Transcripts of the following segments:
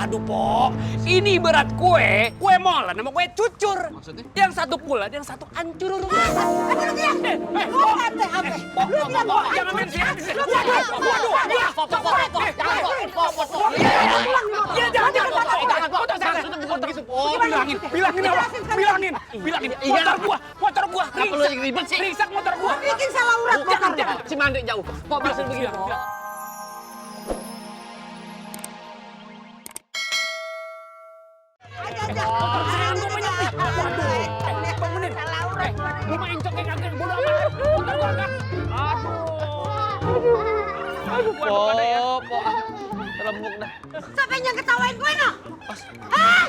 aduh, Po. Ini berat kue molen sama kue cucur. Maksudnya? Yang satu pulen, yang satu hancur. Lu bilang Jangan main sini. Bilangin. Motor gua. Kenapa lu ribet sih? Risak motor gua. bikin salah urat motor. Si Mandi jauh. Kok bisa begini? Lu main cokek kagak bodo amat. Motor gua kagak. Aduh, Po. Terembuk dah. Siapa yang ketawain gue no? Hah?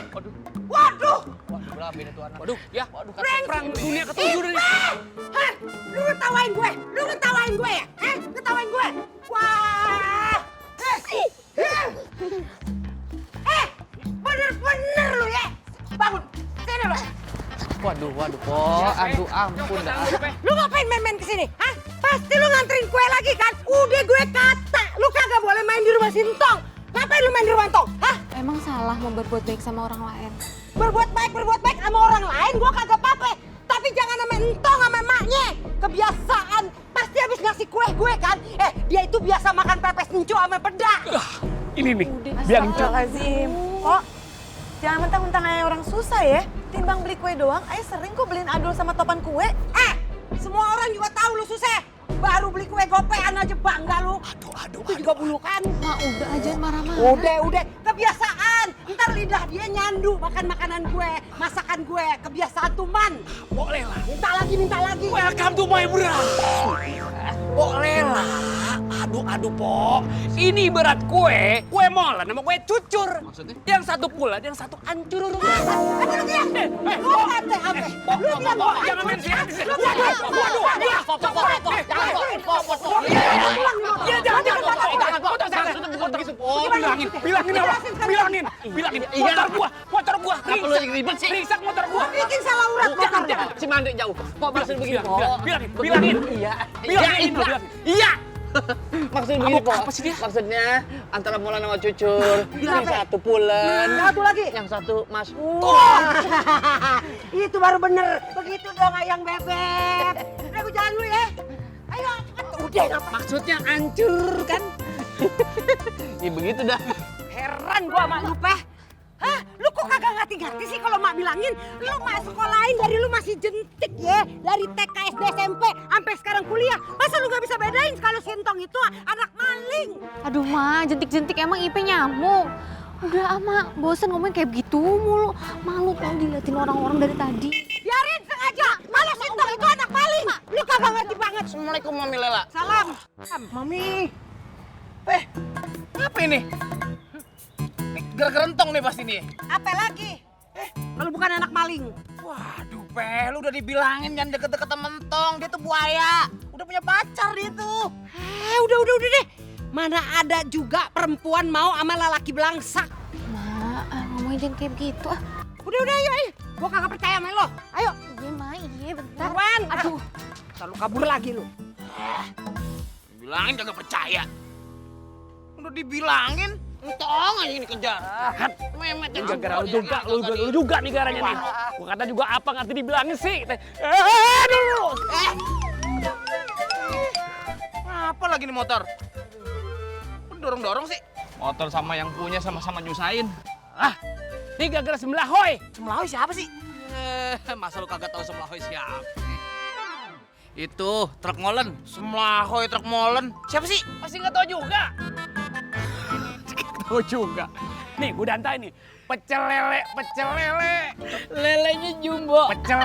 Waduh. Berapa ini tuh anak? Waduh, ya. Waduh, Perang dunia ketujuh nih. Hah? Lu ngetawain gue? Ya? Ngetawain gue? Wah. Bener-bener lu ya. Bangun. Sini lu. Waduh, Po. Aduh, ampun dah. Lu ngapain main-main kesini? Hah? Pasti lu nganterin kue lagi kan? Udah gue kata, lu kagak boleh main di rumah Sintong. Ngapain lu main di rumah Tong? Hah? Emang salah mau berbuat baik sama orang lain? Berbuat baik sama orang lain gua kagak apa-apa. Tapi jangan sama Entong sama emaknya. Kebiasaan pasti habis ngasih kue gue kan. Dia itu biasa makan pepes encu sama peda. Ini nih, biang cok. Astagfirullahaladzim. Kok jangan mentang-mentang ayah orang susah ya. Timbang beli kue doang, ayah sering kok beliin adul sama topan kue. Semua orang juga tahu lu susah. Baru beli kue gopean aja bangga lu. Aduh. Itu juga bulukan. Mak udah aja marah-marah. Udah. Kebiasaan. Ntar lidah dia nyandu makan makanan gue, masakan gue. Kebiasaan tuh man. Boleh lah. Minta lagi. Welcome to my brand. Boleh lah. Aduh, Po. Ini berat kue molen sama kue cucur. Maksudnya? Yang satu pulen, yang satu hancur. Lu bilang Jangan main sini. Bilangin. Motor gua. Kenapa lu ribet sih? Risak motor gua. bikin salah urat motor. Si Mandi jauh. Kok bisa begini, Po? Bilangin. Iya. Maksudnya begini, Po. Apa sih dia? Maksudnya antara Molan sama Cucur. Yang satu pulen. Satu lagi. Yang satu Mas. Itu baru bener. Begitu dong ayang bebek. Udah gue jalan dulu ya. Ayo cepet. Udah ngapain? Maksudnya hancur kan? Ya begitu dah. Heran gua sama lu, Peh. Hah? Lu kok kagak ngerti-ngerti sih kalau mak bilangin? Lu mak sekolahin dari lu masih jentik ya. Dari TK, SD, SMP, sampai sekarang kuliah. Masa lu gak bisa bedain kalau Sintong itu anak maling? Aduh Ma, jentik-jentik emang IP nyamuk. Udah ama, bosen ngomong kayak begitu mulu. Malu tau diliatin orang-orang dari tadi. Biarin sengaja. Kalau Sintong itu anak maling. Lu kagak ngerti banget. Assalamualaikum Mami Lela. Salam. Mami. Apa ini? Gara-gara entong nih pasti nih. Apa lagi? Kalau bukan anak maling. Waduh, lu udah dibilangin jangan deket-deket sama entong. Dia tuh buaya. Udah punya pacar dia tuh. Udah deh. Mana ada juga perempuan mau sama lelaki belangsak. Ma, ngomongin jangan kayak begitu. Udah, ayo. Gua kagak percaya sama lo. Ayo. Iya Ma, iya bentar. Buruan. Aduh. Ntar lu kabur lagi lu. Bilangin kagak percaya. Udah dibilangin, entong aja ini kejar. Memet aja. Gara-gara lu juga nih garanya nih. Gua kata juga apa ngerti dibilangin sih. Aduh. Apa lagi nih motor? Kok dorong-dorong sih? Motor sama yang punya sama-sama nyusahin. Ini gara-gara Semlahoy. Semlahoy siapa sih? Masa lu kagak tahu Semlahoy siapa? Itu truk molen. Semlahoy truk molen. Siapa sih? Masih nggak tahu juga. Tahu juga. Nih, gue dantai nih. Pecel lele. Lelenya jumbo. Pecel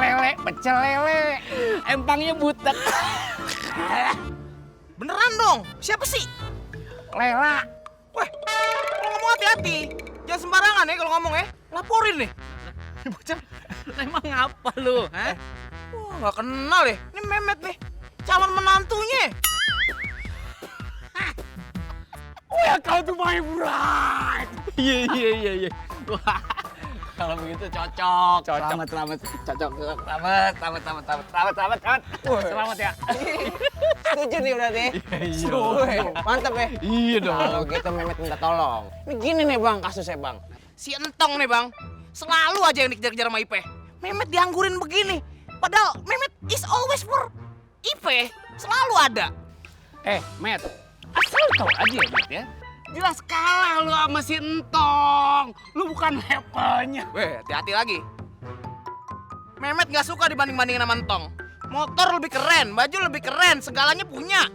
lele. Empangnya butek. Beneran dong. Siapa sih? Lela. Weh, kalau ngomong hati-hati. Jangan sembarangan ya kalau ngomong ya. Laporin nih. Bocah, emang apa lu? Hah? Wah, nggak kenal ya. Ini Memet nih. Calon menantunya. Welcome to my bride. Iya. Wah, kalau begitu cocok. Selamat. Cocok. Selamat. Selamat ya. Setuju nih berarti. Iya. Mantap ya. Iya dong. Kalau gitu Memet minta tolong. Ini gini nih Bang kasusnya Bang. Si Entong nih bang, selalu aja yang dikejar-kejar sama Ipe. Memet dianggurin begini, padahal Memet is always for Ipe, selalu ada. Met, asal tau aja ya, Met ya. Jelas kalah lu sama si Entong. Lu bukan levelnya. Weh, hati-hati lagi. Memet gak suka dibanding-bandingin sama Entong. Motor lebih keren, baju lebih keren, segalanya punya.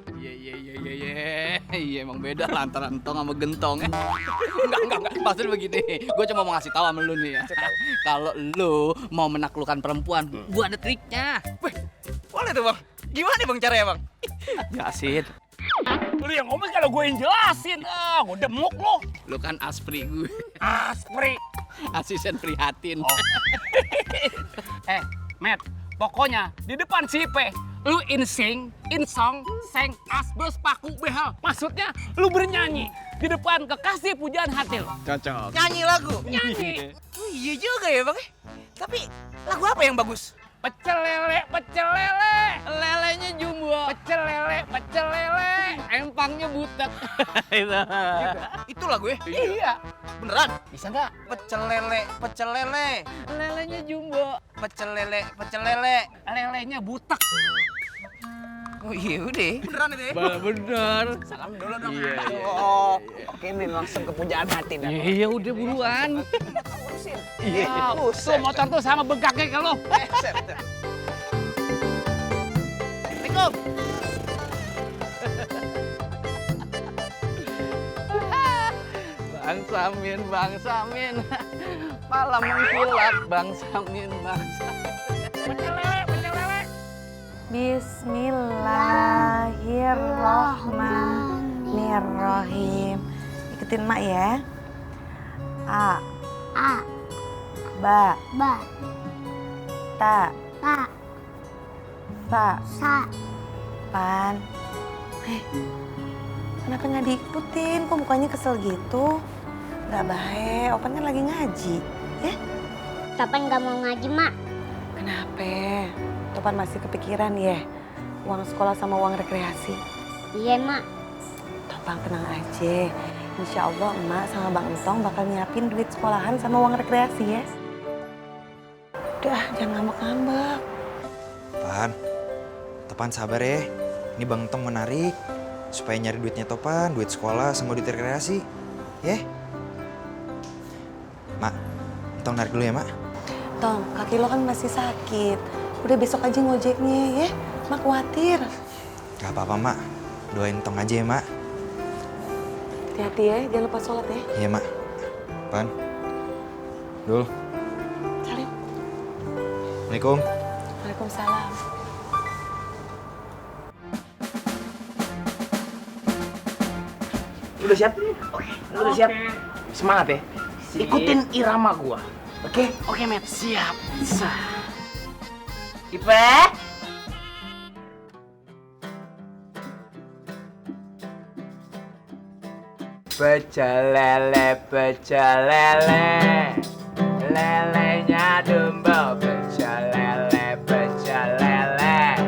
Iya emang beda lah antara entong sama gentong ya. Enggak. Maksudnya begini, gue cuma mau ngasih tahu sama lu nih ya. Kalau lu mau menaklukkan perempuan, gua ada triknya. Weh, boleh tuh bang. Gimana nih bang caranya bang? Jelasin. Lu yang ngomong kalau gue yang jelasin. Gue demuk lu. Lu kan aspri gue. Aspri. Asisten prihatin. Met, pokoknya di depan si Ipe, lu insing, insong, seng, asbos, paku, behel. Maksudnya lu bernyanyi di depan kekasih pujaan hati lu. Cocok. Nyanyi lagu. Nyanyi. Oh, iya juga ya bang. Tapi lagu apa yang bagus? Pecel lele, Lelenya jumbo. pecel lele, Empangnya butek. Itu lagu ya? Iya. Beneran? Bisa nggak? Pecel lele. Lelenya jumbo. Pecel lele. Lelenya butek. Oh iya udah. Beneran itu ya? Bener. Salam dulu dong. Iya. Oh, oke nih langsung ke pujaan hati dah. Iya udah buruan. Iya. Tuh motor tuh sama bengkaknya ke lu. Assalamualaikum. Bang Samin. Malam mengkilap, Bang Samin. Pecel lele. Bismillahirrohmanirrohim. Ikutin mak ya. A. Ba. Ta. Sa. Pan. Kenapa nggak diikutin? Kok mukanya kesel gitu? Nggak baik, Opan kan lagi ngaji, ya? Topan nggak mau ngaji, Mak. Kenapa? Topan masih kepikiran ya? Uang sekolah sama uang rekreasi. Iya, Mak. Topan tenang aja. Insya Allah emak sama Bang Entong bakal nyiapin duit sekolahan sama uang rekreasi ya. Udah, jangan ngambek-ngambek. Topan sabar ya. Ini Bang Entong menarik. Supaya nyari duitnya Topan, duit sekolah sama duit rekreasi. Ya? Mak, Entong narik dulu ya, Mak. Tong, kaki lo kan masih sakit. Udah besok aja ngojeknya ya. Mak khawatir. Gak apa-apa, Mak. Doain Entong aja ya, Mak. Hati-hati ya, jangan lupa sholat ya. Iya, Mak. Pan. Dul. Salim. Assalamualaikum. Waalaikumsalam. Udah siap? Oke. Udah siap? Semangat ya? Ikutin irama gua. Oke? Oke, Met. Siap. Ipe? Pecel lele. Lelenya domba. Pecel lele.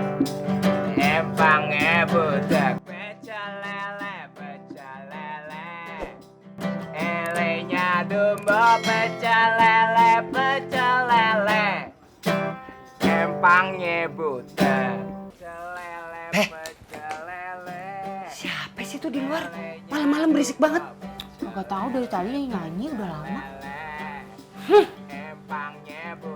Empangnya butek. Pecel lele. Elenya domba. Pecel lele. Empangnya butek. Pecel lele. Siapa sih itu di luar? Malam-malam berisik banget. Gak tahu dari tadi yang nyanyi udah lama.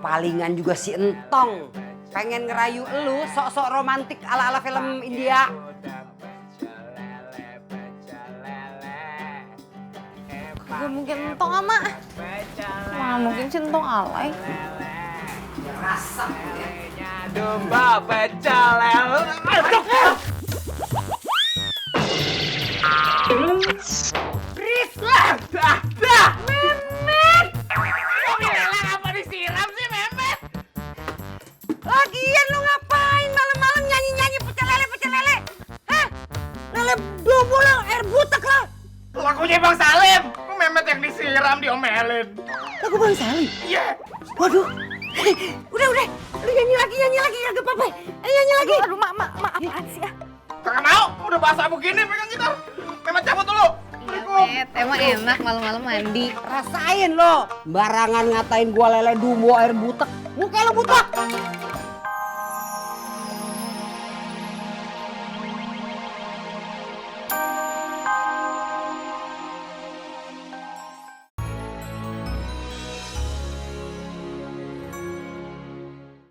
Palingan juga si Entong. Pengen ngerayu elu sok-sok romantik ala-ala film India. Gak mungkin entong ama. Mana mungkin si entong alay. Domba pecel lele. Lagian lu ngapain malam-malam nyanyi-nyanyi pecel lele? Hah? Lele dobo lah, air butek lah. Lagunya Bang Salim. Memet yang disiram diomelin. Lagu Bang Salim? Iya. Waduh. Udah. Lu nyanyi lagi, kagak apa-apa. Nyanyi lagi. Aduh, mak, apaan sih ya? Kagak mau. Udah basah begini pegang gitar. Memet cabut dulu. Assalamualaikum. Buset, emang enak malam-malam mandi. Rasain lo, barangan ngatain gua lele dumbo air butek. Muka lo butek.